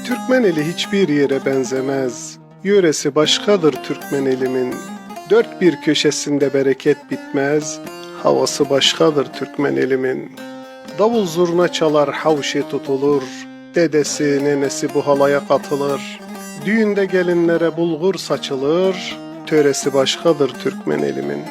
Türkmen eli hiçbir ýere benzemez, Ýöresi başgadyr türkmen elimin. Dört bir köşesinde bereket bitmez, Hawasy başgadyr türkmen elimin. Dawul-zurna çalar hawşy tutulur, Dedesi, nenesi bu halaýa gatylyr. Düýnde gelinlere bulgur saçylyr, Töresi başgadyr türkmen elimin.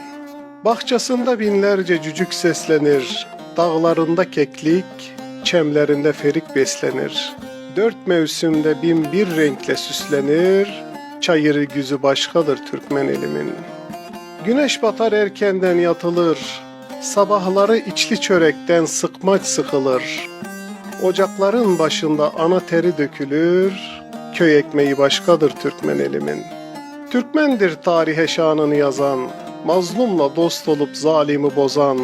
Bakçasynda binlerce cücük seslenir, Daglarynda keklik, çemlerinde ferik beslenir. Dört mevsimde 1001 renkle süslenir, Çayırı güzü başkadır Türkmen elimin. Güneş batar erkenden yatılır, Sabahları içli çörekten sıkmaç sıkılır. Ocakların başında ana teri dökülür, Köy ekmeği başkadır Türkmen elimin. Türkmendir tarihe şanını yazan, Mazlumla dost olup zalimi bozan,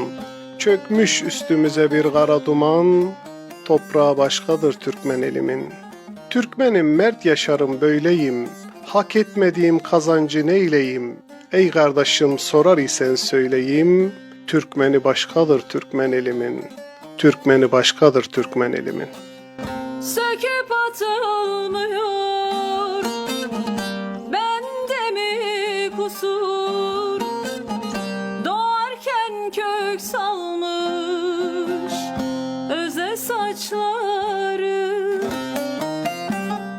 Çökmüş üstümize bir gara duman, Toprağı başkadır Türkmen elimin. Türkmenim mert yaşarım böyleyim, Hak etmediğim kazancı neyleyim? Ey kardeşim sorar isen söyleyim, Türkmeni başkadır Türkmen elimin. Türkmeni başkadır Türkmen elimin. Söküp atılmıyor Bende mi kusur Doğarken kök salmış Öze saçları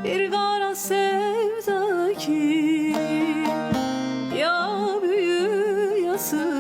Bir kara sevda ki Ya büyü ya sır.